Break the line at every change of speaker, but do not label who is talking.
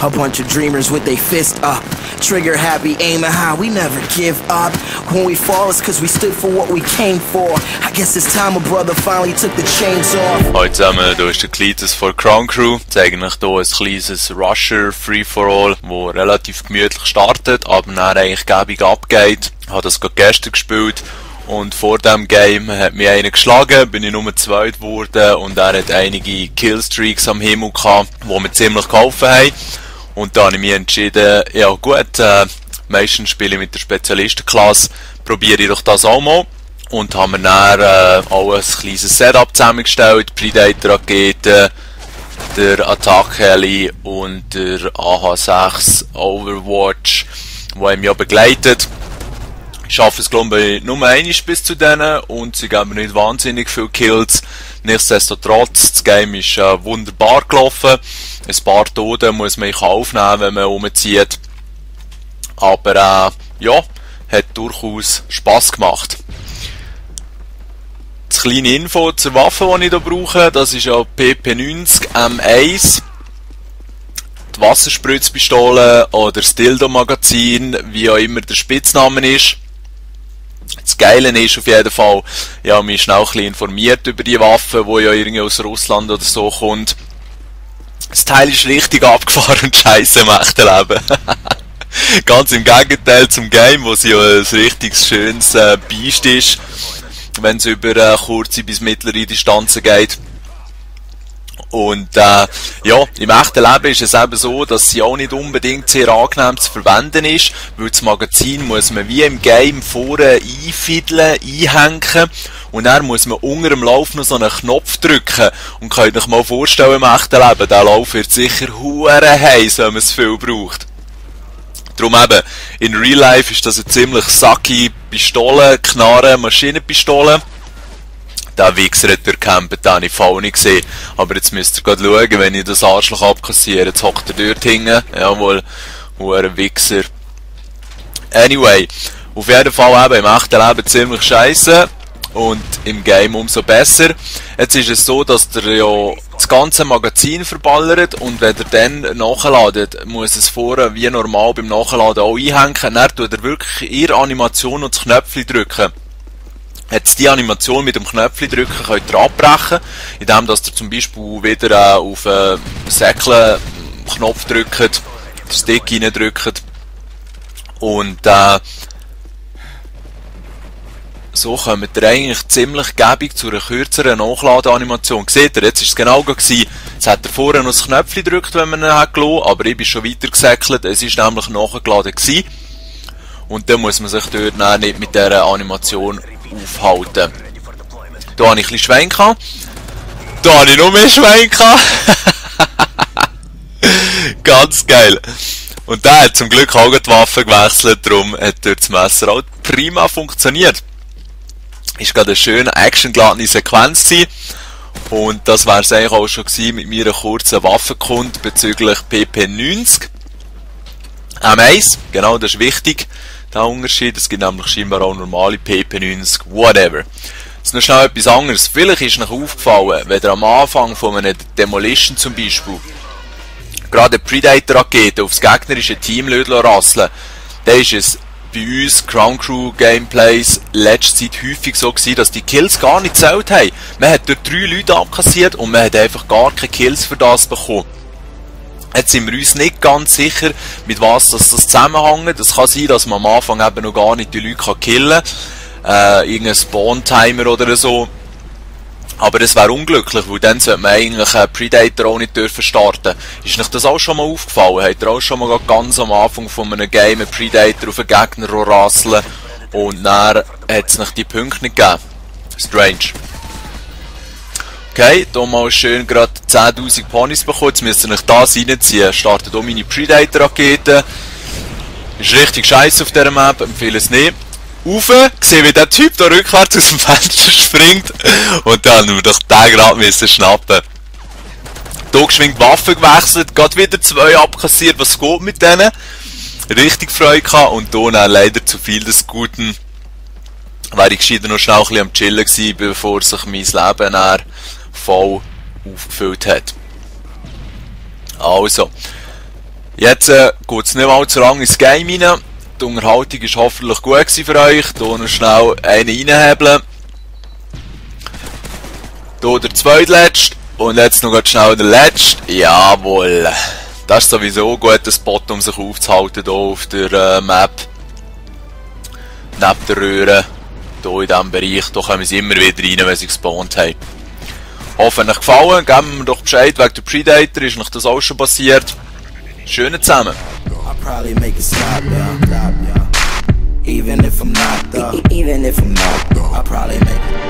A bunch of dreamers with their fist up. Trigger happy, aiming high, we never give up. When we fall, it's cause we stood for what we came for. I guess it's time a brother finally took the chains off.
Hallo zusammen, hier ist der Cletus von Crown Crew. Ich zeige euch hier ein kleines Rusher Free-for-All, das relativ gemütlich startet, aber dann eigentlich gäbig abgeht. Ich habe das gerade gestern gespielt und vor dem Game hat mich einer geschlagen, bin ich Nummer 2 geworden und er hat einige Killstreaks am Himmel gehabt, die mir ziemlich geholfen haben. Und da habe ich mich entschieden, ja gut, meistens spiele ich mit der Spezialistenklasse, probiere ich doch das auch mal. Und haben mir dann auch ein kleines Setup zusammengestellt, Predator-Raketen, der Attack-Heli und der AH-6 Overwatch, der mich ja begleitet. Ich schaffe es glaube ich nur einmal bis zu denen und sie geben mir nicht wahnsinnig viele Kills. Nichtsdestotrotz, das Game ist wunderbar gelaufen. Ein paar Tote muss man aufnehmen, wenn man umzieht. Aber ja, hat durchaus Spass gemacht. Das kleine Info zur Waffe, die ich hier brauche, das ist ja PP90 M1. Die Wasserspritzpistole oder das Dildo-Magazin, wie auch immer der Spitzname ist. Das Geile ist auf jeden Fall, ich habe mich schnell ein bisschen informiert über die Waffe, die ja irgendwie aus Russland oder so kommt. Das Teil ist richtig abgefahren und scheisse im echten Leben. Ganz im Gegenteil zum Game, wo sie ja ein richtig schönes Biest ist, wenn es über kurze bis mittlere Distanzen geht. Und ja, im echten Leben ist es eben so, dass sie auch nicht unbedingt sehr angenehm zu verwenden ist, weil das Magazin muss man wie im Game vorne einfiddeln, einhängen und dann muss man unter dem Lauf noch so einen Knopf drücken und könnt euch mal vorstellen im echten Leben, der Lauf wird sicher hure heiß, wenn man es viel braucht. Darum eben, in Real Life ist das eine ziemlich sacky Pistole, Knarre, Maschinenpistole. Der Wichser hat durchgecampt, den habe ich voll nicht gesehen. Aber jetzt müsst ihr gerade schauen, wenn ich das Arschloch abkassiere. Jetzt hockt er dort hinten. Jawohl, ein Wichser. Anyway, auf jeden Fall eben im echten Leben ziemlich scheisse. Und im Game umso besser. Jetzt ist es so, dass der ja das ganze Magazin verballert und wenn er dann nachladet, muss es vorher wie normal beim Nachladen auch einhängen. Dann tut er wirklich in der Animation und das Knöpfchen drücken. Jetzt die Animation mit dem Knöpfchen drücken könnt ihr abbrechen, indem dass ihr zum Beispiel wieder auf den Säckle-Knopf drückt, den Stick reindrückt und so kommt ihr eigentlich ziemlich gäbig zu einer kürzeren Nachladeanimation. Seht ihr, jetzt war es genau gewesen. Jetzt hat er vorher noch das Knöpfchen gedrückt, wenn man ihn hat gelassen, aber ich bin schon weiter gesäckelt, es war nämlich nachgeladen gewesen. Und dann muss man sich dort nicht mit dieser Animation aufhalten. Da habe ich ein bisschen Schwenk gehabt. Da habe ich noch mehr Schwenk gehabt. Ganz geil. Und der hat zum Glück auch die Waffe gewechselt, darum hat dort das Messer auch prima funktioniert. Ist gerade eine schöne, actiongeladene Sequenz gewesen. Und das wäre es eigentlich auch schon gewesen mit meiner kurzen Waffenkunde bezüglich PP90. M1, genau, das ist wichtig, der Unterschied. Es gibt nämlich scheinbar auch normale PP90, whatever. Jetzt noch schnell etwas anderes. Vielleicht ist euch aufgefallen, wenn ihr am Anfang von einer Demolition zum Beispiel gerade eine Predator-Rakete aufs gegnerische Team rasseln, dann ist es bei uns Crown Crew Gameplays letzte Zeit häufig so gewesen, dass die Kills gar nicht gezählt haben. Man hat dort 3 Leute abkassiert und man hat einfach gar keine Kills für das bekommen. Jetzt sind wir uns nicht ganz sicher, mit was das zusammenhängt. Es kann sein, dass man am Anfang eben noch gar nicht die Leute killen kann. Irgendein Spawn-Timer oder so. Aber das wäre unglücklich, weil dann sollte man eigentlich einen Predator auch nicht dürfen starten. Ist euch das auch schon mal aufgefallen? Habt ihr auch schon mal ganz am Anfang von einem Game einen Predator auf einen Gegner rasseln und dann hat es nicht die Punkte nicht gegeben? Strange. Okay, hier mal schön gerade 10.000 Ponys bekommen. Jetzt müsst ihr euch das reinziehen. Startet auch meine Predator-Rakete. Ist richtig scheiße auf dieser Map, empfehle es nicht. Rauf, sehe wie der Typ da rückwärts aus dem Fenster springt und dann haben wir doch den gerade schnappen. Hier geschwind Waffe gewechselt, gerade wieder 2 abkassiert, was geht mit denen? Richtig Freude gehabt und hier dann leider zu viel des Guten. Wäre ich gescheiter noch schnell ein bisschen am Chillen gewesen, bevor sich mein Leben dann voll aufgefüllt hat. Also, Jetzt geht es nicht mal zu lange ins Game rein. Die Unterhaltung war hoffentlich gut für euch. Hier noch schnell einen reinhebeln. Hier der zweitletzte. Und jetzt noch ganz schnell der letzte. Jawohl. Das ist sowieso ein guter Spot, um sich aufzuhalten hier auf der Map. Neben der Röhre. Hier in diesem Bereich. Da kommen sie immer wieder rein, wenn sie gespawnt haben. Hoffe, euch gefallen. Geben wir doch Bescheid wegen der Predator. Ist euch das auch schon passiert? Schöne zusammen.
Even if I'm not, I'll probably make it.